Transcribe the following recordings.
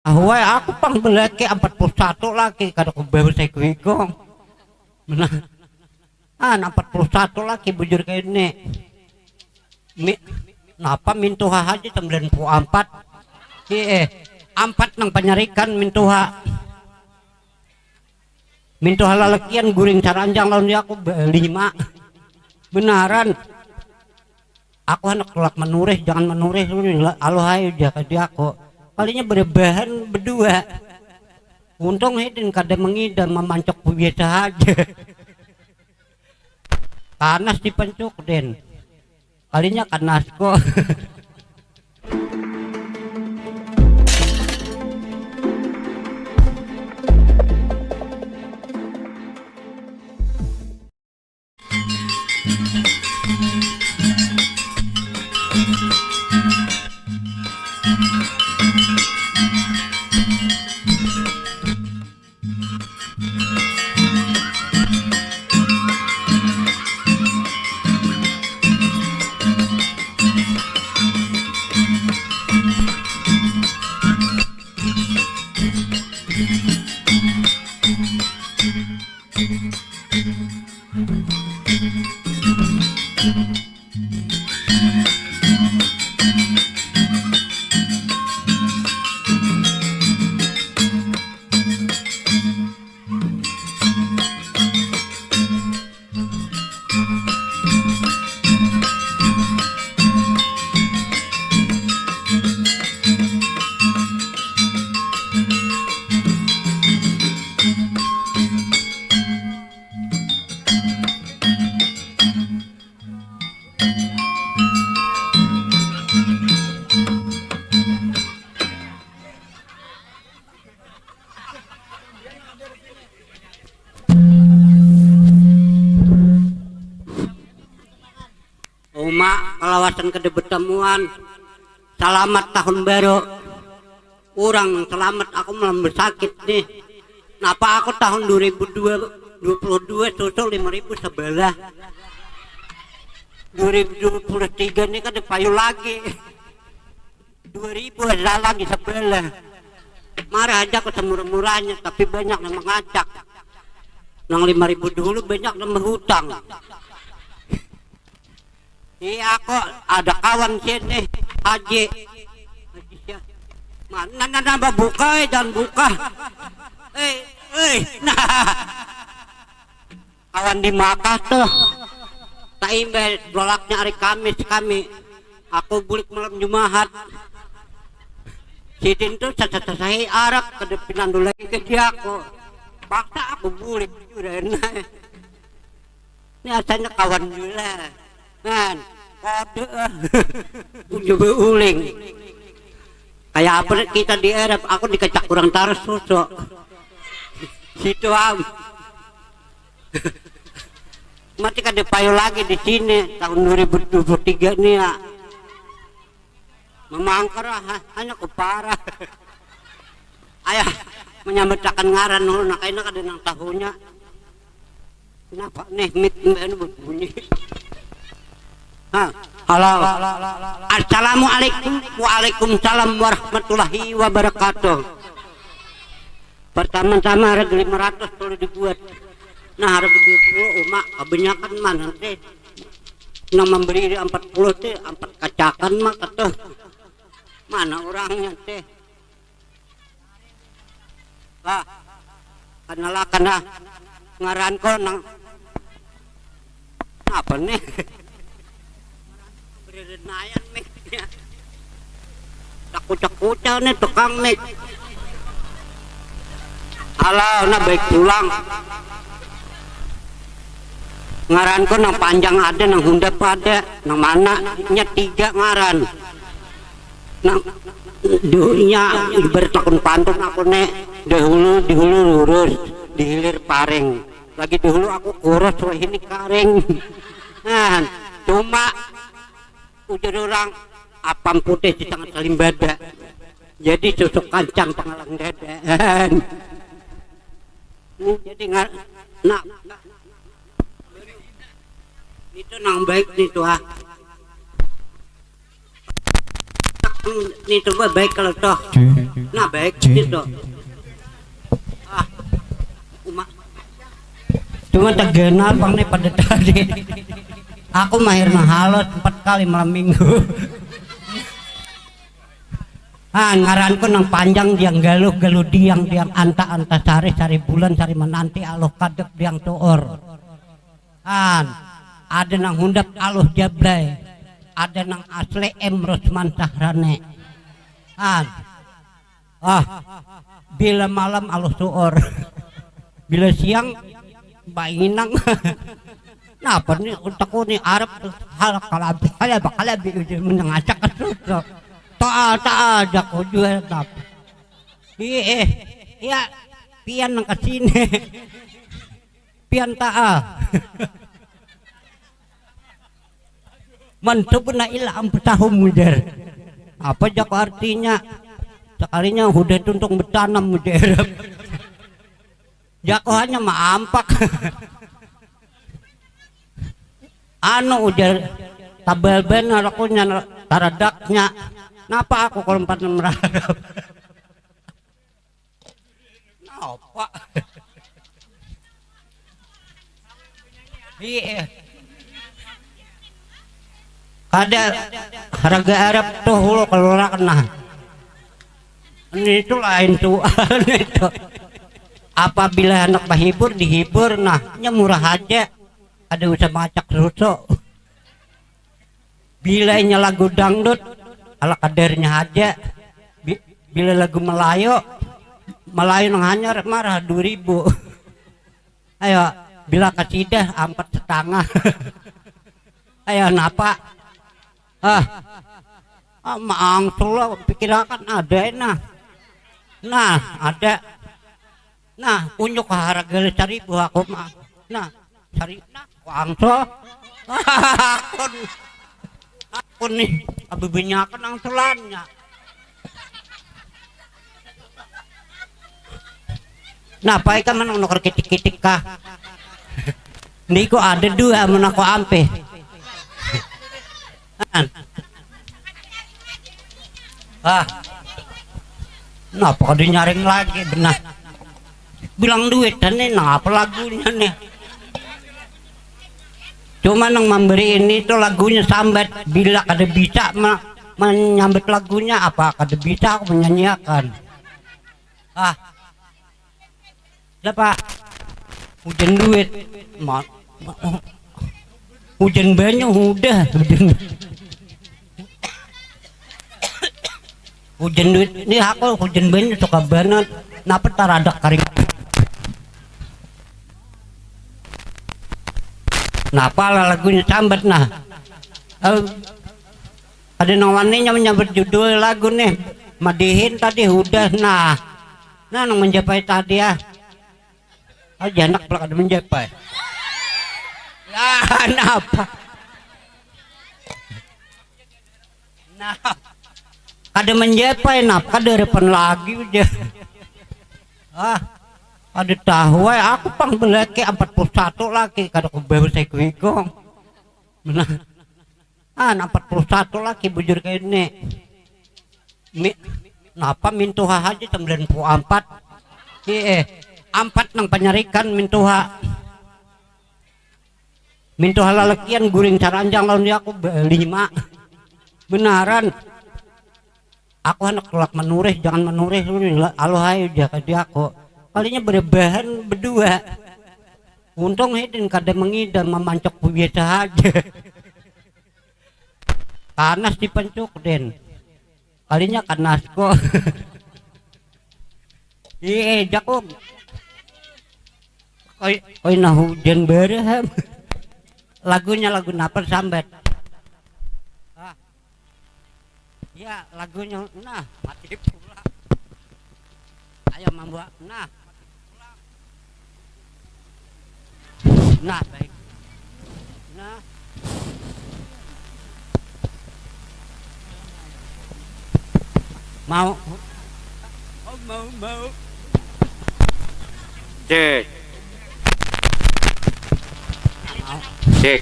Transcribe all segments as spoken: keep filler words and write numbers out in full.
Ahuai aku pang belaki empat puluh satu lagi kada ku bawa saya kuikung. Nah, ah, empat puluh satu lagi bujur kayak ini. Mi, napa mintuha aja sembilan puluh empat. Iya, empat nang penyarikan mintuha. Mintuha lalakian guring saranjang lawan dia aku lima. Benaran. Aku hendak tulak menurih, jangan menurih lu, aluh ayu jaka di aku. Kalinya berebahan berdua. Untung hidin kada mengidam memancok biasa aja. Panas di pencuk din. Kalinya kanas kok. Uma kalawasan kada betamuan. Salamat tahun baru. Urang nang salamat, aku malam besakit nih. Napa aku tahun dua ribu dua, dua puluh dua susul lima ribu sebelah. Dua ribu dua puluh tiga nih kada payu lagi. Dua ribu adalah lagi sebelah. Marah aja aku semurah-murahnya, tapi banyak yang mengacak. Nang lima ribu dulu banyak yang berhutang. Iya kok ada kawan sini, Haji. Haji siapa? Mana nana buka, eh, jangan buka. Eh, eh, nah. Kawan di Makkah tuh. Taimbai lolaknya hari Kamis kami. Aku bulik malam Jumahat. Sidin tuh sasasahi arak kada pinandu lagi ke dia aku. Paksa aku bulik jurena. Ini asalnya kawan jula. Kan, kode ah. Coba uling. Kayak apa nih kita di Arab, aku dikecak kurang taras susu. Situ am. Mati kada payu lagi di sini tahun dua ribu dua puluh tiga nih ya. Memangker ah, hanya kupara. Ayah menyambatakan ngaran dulu, nak enak ada nang tahunya. Kenapa nih mik mbak ini berbunyi? Ha, halo. Assalamualaikum. Waalaikumsalam warahmatullahi wabarakatuh. Pertama-tama harga lima ratus kalau dibuat. Nah, harga dua puluh, uma kebanyakan mana teh? Nang memberi di empat puluh teh, empat kacakan mah kata. Mana orangnya teh? Lah, kenalakan lah. Ngaranku nang apa nih? Berenayan mik. Takucak-kucak nih tukang mik. Alah, nah baik pulang. Ngaranku nang panjang ada, nang hundap ada, nang mana? Nya tiga ngaran. Nang duhulnya bertakun pantun aku nih. Dahulu, dihulu lurus, dihilir paring. Lagi dahulu aku kurus, wah ini karing. Nah, cuma ujar orang apam putih di tangan salimbada. Jadi susuk kancang pengalang dada. Ini jadi ngar-, nak itu nang baik nih tuh ah. Hmm, ini coba baik kalau toh. Nah, baik gitu. Ah, uma. Cuma terkenal bang nih pada tadi. Aku mahir nang halus empat kali malam minggu. Ah, ngaranku nang panjang diang galuh galuh diang diang anta anta sari sari bulan sari menanti aluh kadek diang tuur. An, ada nang hundap aluh jablay, ada nang asli M Rusman Sahrane. An, ah, bila malam aluh tuur, bila siang bainang. Napa ni utakku ni arep hal kalabi hal bakal abi udah menengah cakap tuh. Taal taal jaku jual napa. Iya eh, ya pian nang kesini. Pian taal. Mansubna ila ampusahum, ujar. Apa jaku artinya? Sekalinya hudah tuntung betanam, ujar. Jaku hanya maampak. Anu, ujar, tabal banar aku nya taradaknya. Napa aku kalau empat enam ratus? Napa? Iya. Kada harga Arab tuh hulu keluar kena. Ini itu lain tuh itu. Apabila anak bahibur dihibur nah nya murah aja. Ada usah macak susu. Bila inya lagu dangdut ala kadarnya aja. Bi- bila lagu Melayu Melayu nang hanyar marah dua ribu. Ayo, bila kasidah ampat setengah. Ayo napa? Ah, ah maang tuh lo pikirakan ada nah. Nah, ada. Nah, unjuk harga seribu aku mah. Nah, sari nah kuangso. Akun akun nih abibinyakan angsulannya. Napa ikam menang nuker kitik-kitik kah? Niku ada dua mun aku ampih. Ah, napa kada nyaring lagi benah? Bilang duit dan nih, napa lagunya nih? Cuma nang memberi ini tuh lagunya sambat. Bila kada bisa ma- menyambut lagunya, apa kada bisa aku menyanyiakan? Ah, Napa? Hujan duit. Ma- ma- hujan banyu hudah. Hujan, hujan duit. Ini aku hujan banyu suka banget. Napa taradak karing? Napa lah lagunya sambat nah? Eh, ada nang waninya menyambut judul lagu nih. Madihin tadi hudah nah. Nah, nang menjapai tadi ah. Ah, janak pula kada menjapai. Lah, napa? Nah, kada menjapai napa kada harapan lagi ujar. Ah, kada tahu ai aku pang belaki empat puluh satu lagi kada kubawa saikung-ikung. Nah, ah, empat puluh satu lagi bujur kayak ini. Mi, napa mintuha aja sembilan puluh empat. Iya, empat nang panyarikan mintuha. Mintuha lalakian guring saranjang lawan aku lima. Benaran. Aku anak tulak menurih, jangan menurih lu aluh ayu jaga di aku. Kalinya berebahan berdua. Untung hidin kada mengidar memancok biasa aja. Panas di pencuk den. Kalinya kanas kok. Iya, jakum. Koi, koi nah hujan baraham. Lagunya lagu napa sambat? Ah. Ya, lagunya nah mati pula. Ayo membuat nah. Nah, baik. Nah. Mau. Oh, mau, mau. Cek. Cek.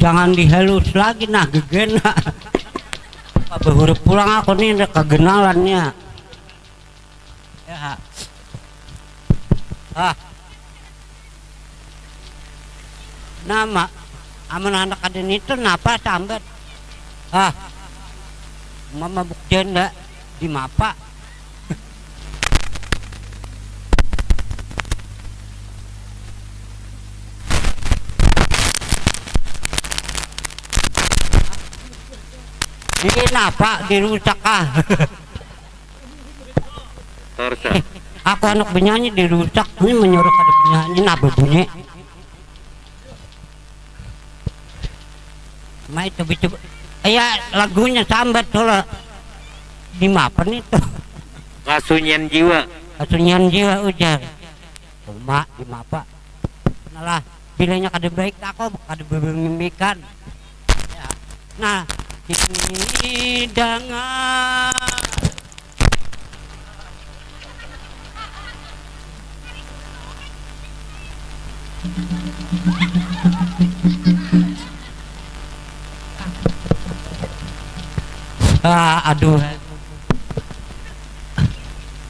Jangan dihalus lagi nah gegena. Bahurip pulang aku nih, ada kegenalannya. Ya. Ah. Nama? Amun anak ada itu napa sambat? Ah. Mama buk janda di mapa. Ini napa dirusak ah? Torsa. Aku anak penyanyi dirusak, ini menyuruh kada penyanyi, nah berbunyi. Mai coba-coba. Ya lagunya sambat kalau di mapa nih tuh? Kasunyian jiwa. Kasunyian jiwa ujar. Cuma di mapa? Nah lah, bilanya kada baik aku kada bermimikan. Ya. Nah, ini dangan. Ah, aduh.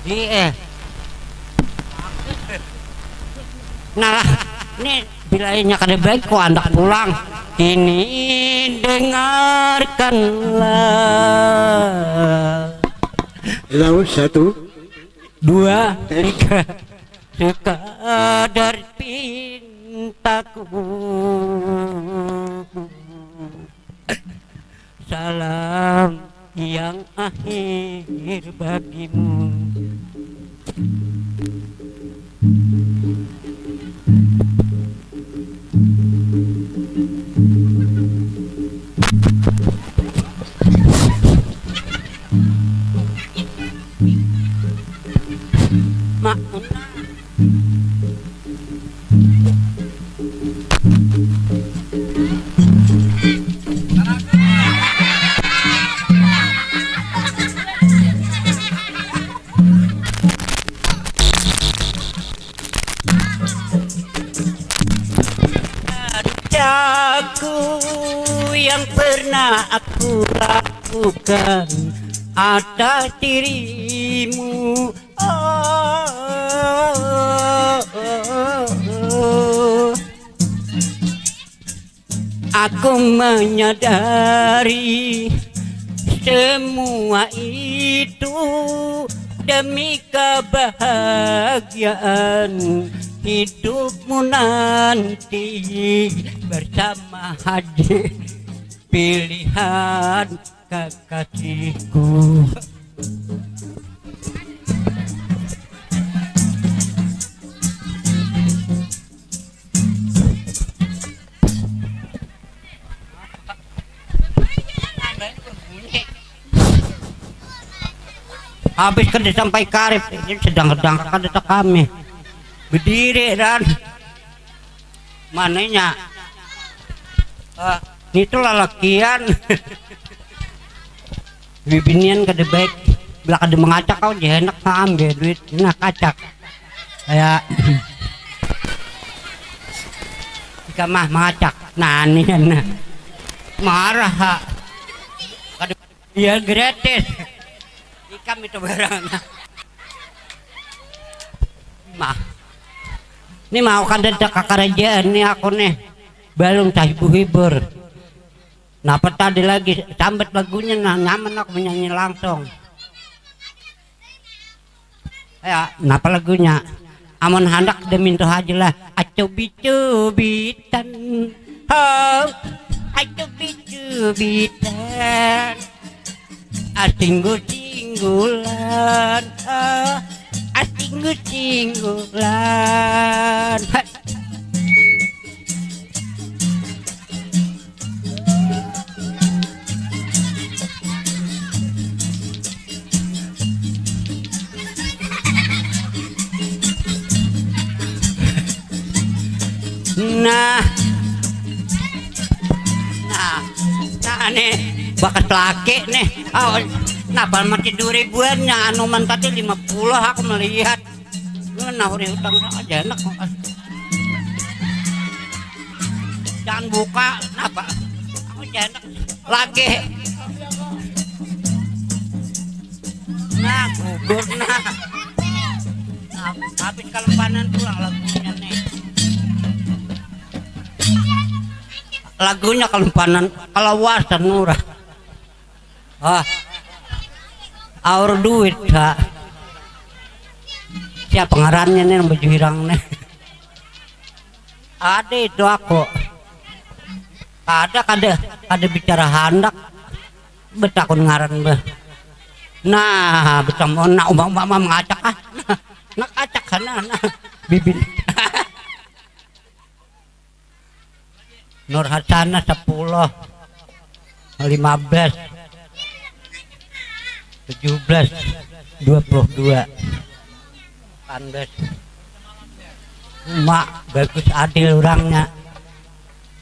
Di eh. Nah, ini bila inya kada baik kok andak pulang. Kini dengarkanlah. Lalu satu, dua, tiga. Sekadar pintaku. Salam yang akhir bagimu. Mak. Jaku yang pernah aku lakukan atas dirimu. Oh, oh, oh, oh. Aku menyadari semua itu demi kebahagiaan hidupmu nanti bersama hadir pilihan kekasihku. Habis kada sampai karib, ini sedang sedang kada kami berdiri dan mananya. Ah, ini tuh lalakian. Bibinian kada baik. Bila kada mengacak kau je enak ambil duit. Nah kacak. Kayak ika mah mengacak. Nah nian nah. Marah ha. Kada iya gratis. Ikam itu barang. Mah. Ini mau kada ada kekerjaan nih aku nih. Balum tahibu-hibur. Napa tadi lagi sambat lagunya nah nyaman aku menyanyi langsung. Ya, napa lagunya? Amun handak da mintuh aja lah. Acobi-cobitan. Ho, acobi-cobitan. Asinggu-singgulan. Oh, asinggu-singgulan. Nah. Nah. Nah nih bakat laki nih. Oh, napa masih dua ribuan nya anu man tadi lima puluh aku melihat. Nah, uri utang aja enak. Jangan buka napa? Aku enak lagi. Nah, gugur nah. Nah, habis kalempanan pulang lagunya nih. Lagunya kalempanan, kalawasan murah. Ah, aur duit ha. Siapa ngarannya nih yang baju hirang nih? Ada itu aku. Ada kada, kada bicara handak, betakun ngaran bah. Nah, betamon nak umpama mengacak ah. Nak acak sana nah. Bibin. Nur Hasanah sepuluh, lima belas, tujuh belas, dua puluh dua, delapan belas. Mak bagus adil orangnya.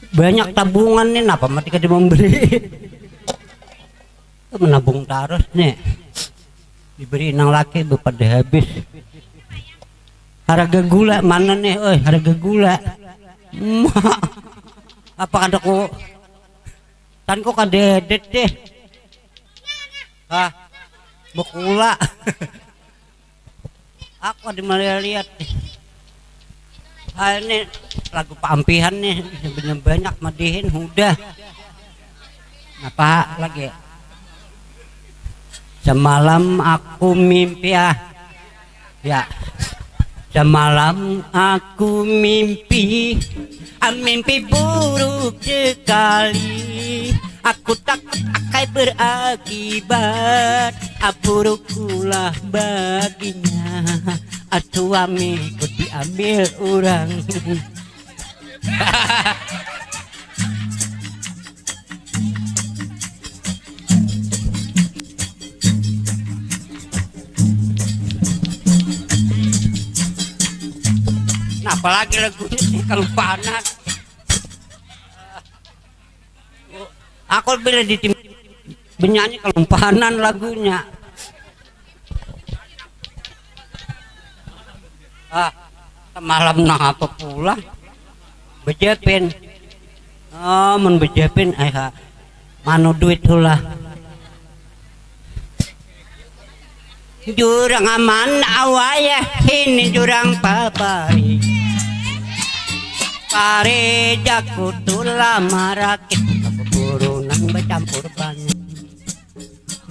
Banyak tabungan nih, napa mati kada memberi? Menabung tarus nih. Diberi nang laki bepada habis. Harga gula mana nih? Oi, harga gula. Mak, apa kada ku tan ku kada edet deh. Ah, bekula. Aku ada melihat-lihat nih. Ah, ini lagu paampihan nih, banyak madihin hudah. Napa lagi? Semalam aku mimpi ah. Ya. Semalam aku mimpi, ah, mimpi buruk sekali. Aku takut akai berakibat, ah, buruk pula baginya. Ah, suamiku diambil orang. Nah, apalagi lagunya sih kalau panas. Aku bila di tim benyanyi kelumpanan lagunya. Ah, semalam nang apa pula? Bejepin. Oh, mun bejepin, eh, ha. Manu duit tulah. Jurang aman awayah ini jurang papari. Pare jaku tulah marakit kapupurunan bacampur banyu.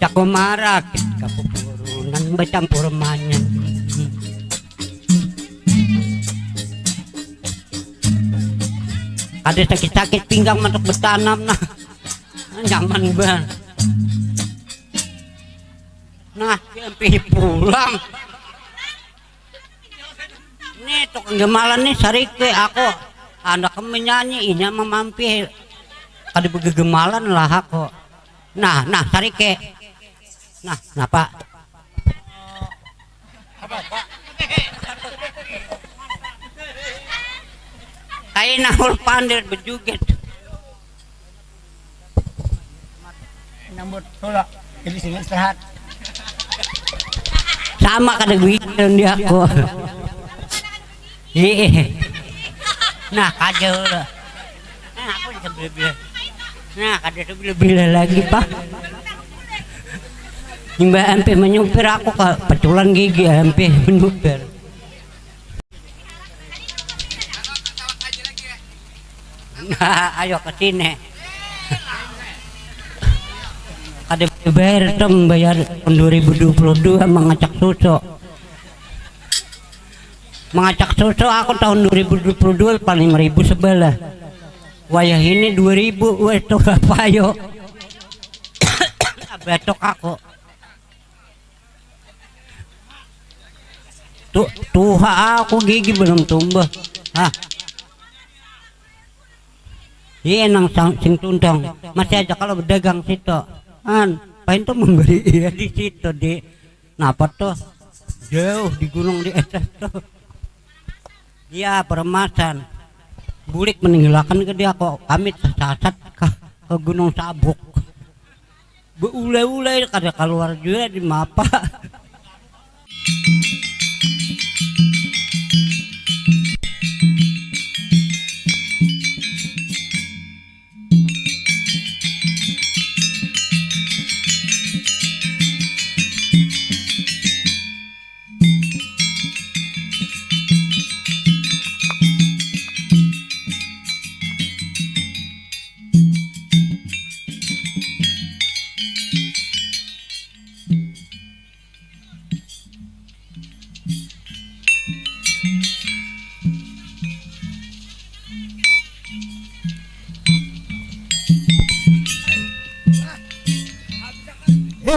Jaku marakit kapupurunan bacampur manyun. Ada sakit-sakit pinggang mantuk betanam nah. Nyaman banget. Nah, dia ampih pulang. Nih tukang gemalan nih sarike aku. Anak menyanyi inya memampih. Kada begegemalan lah aku. Nah, nah sarike. Nah, napa? Kaina huruf pandir bejuget. Nambut tulak. Jadi sini istirahat. Sama kada guiran di aku. Iya. Nah, kada lah. Nah, aku bisa bila-bila. Nah, kada bisa bila-bila lagi, Pak. Imbah ampih menyupir aku ke peculan gigi ampih menyupir. Nah, ayo ke sini. Kada bayar tem bayar tahun dua ribu dua puluh dua mengacak susu. Mengacak susu aku tahun dua ribu dua puluh dua paling ribu sebelah. Wayah ini dua ribu wes tuh apa ayo. Betok aku. Tuh, tuha aku gigi belum tumbuh. Hah. Iya nang sang- sing tundang. Masih aja kalau berdagang situ. An, pain tuh memberi iya di situ di napa tuh? Jauh di gunung di atas tuh. Iya, peremasan. Bulik meninggalkan ke dia kok kami tersasat ke, ke Gunung Sabuk. Beulai-ulai kada keluar juga di mapa.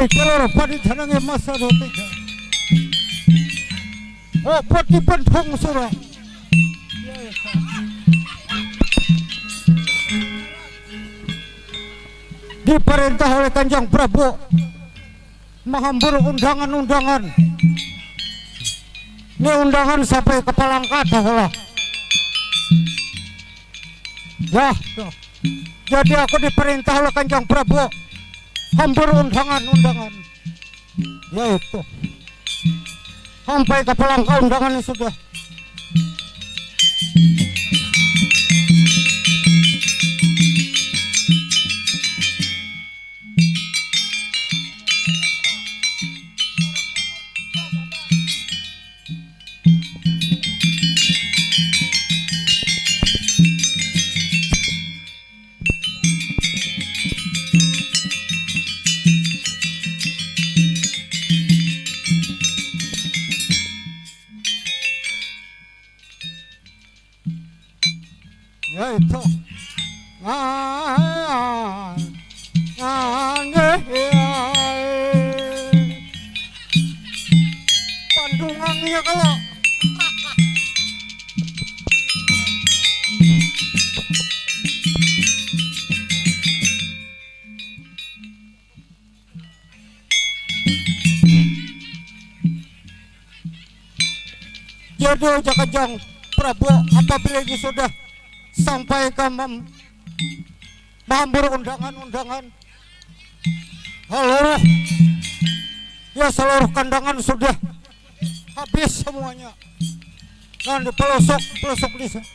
Jalur padi janang emas satu tiga. Oh, padi bendung surah. Diperintah oleh Kanjeng Prabu mahambur undangan-undangan. Ini undangan sampai ke Palangka dah lah. Ya, tuh. Jadi aku diperintah oleh Kanjeng Prabu hambur undangan-undangan. Ya itu. Sampai ke Palangka undangannya sudah. Ya itu. Ngan, ngan, eh, ya. Pandungannya kalau. Jadi ujar Kanjeng Prabu, apabila ini sudah sampai ke mem-, mahambur undangan-undangan, seluruh, ya, seluruh kandangan sudah habis semuanya. Nah, di pelosok, pelosok di sa-,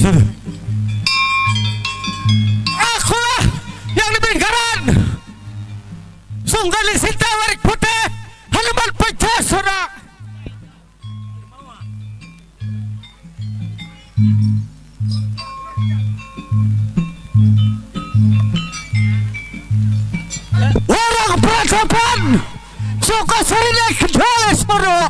Akulah yang dibingkaran. Sunggal di sita warik putih, Hanuman Pancasura. Warang peradaban, suka sering kecuali suruh.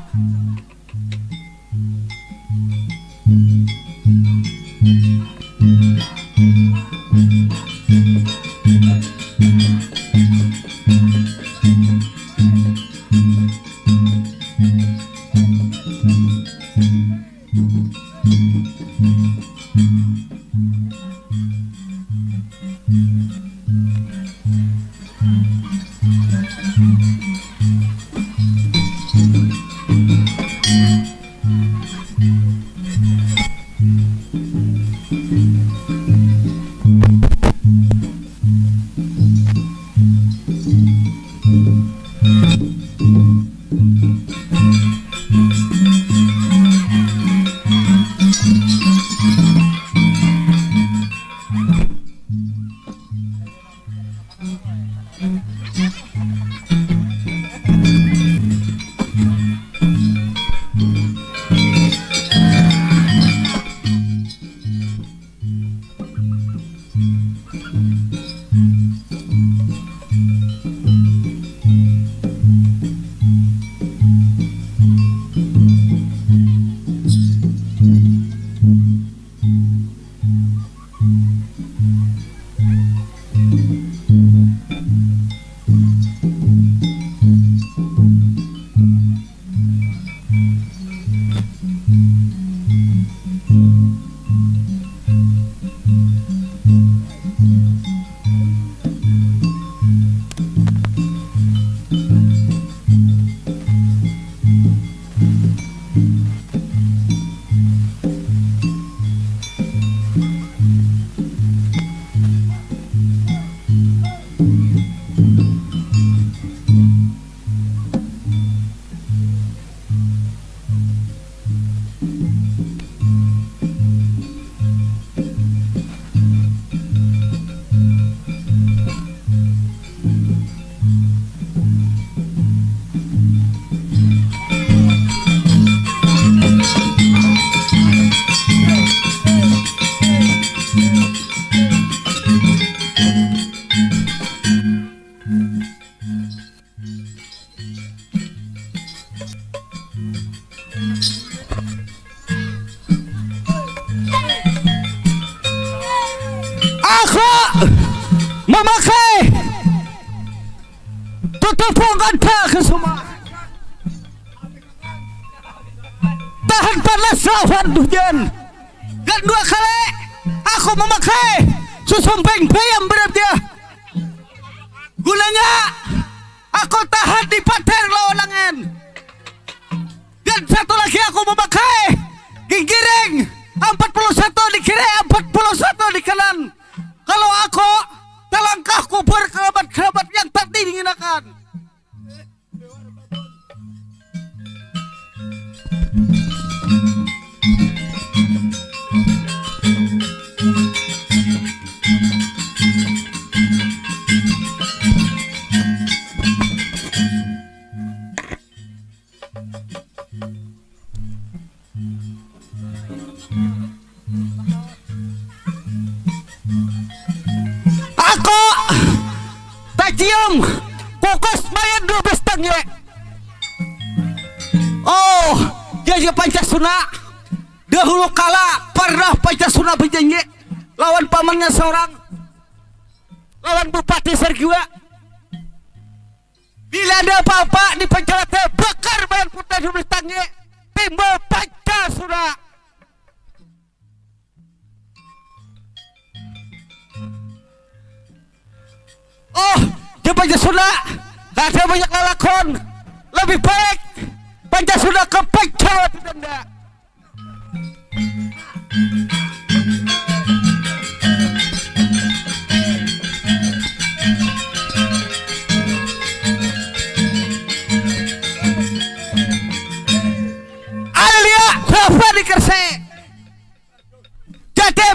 Aku memakai tutup pungkanta ke semua. Tahan panas lawan hujan. Dan dua kali aku memakai susumping bayam berabdia. Gunanya aku tahan di patir lawan angin. Dan satu lagi aku memakai ginggiring empat puluh satu di kiri, empat puluh satu di kanan. Kalau aku talangkah kubur kerabat-kerabat yang tak diinginakan. Aku tacium kukus mayat dua belas tangge. Oh, dia dia Pancasuna. Dahulu kala pernah Pancasuna berjanji lawan pamannya seorang, lawan Bupati Sergiwa. Bila ada apa-apa di Pancawate, bakar bayan putih dua belas tangge, timbul Pancasuna. Oh, dia Pancasuna, kada banyak lalakon. Lebih baik Pancasuna ke Pancawate tenda. Alia, siapa di kerse? Jadi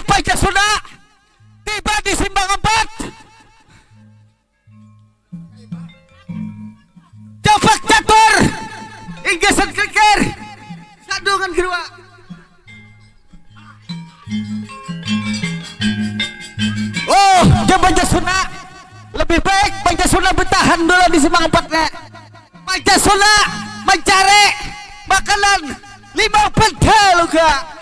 Oh, dia Pancasuna. Lebih baik Pancasuna bertahan dulu di Simpang Empat nih. Pancasuna mencari makanan lima peda juga.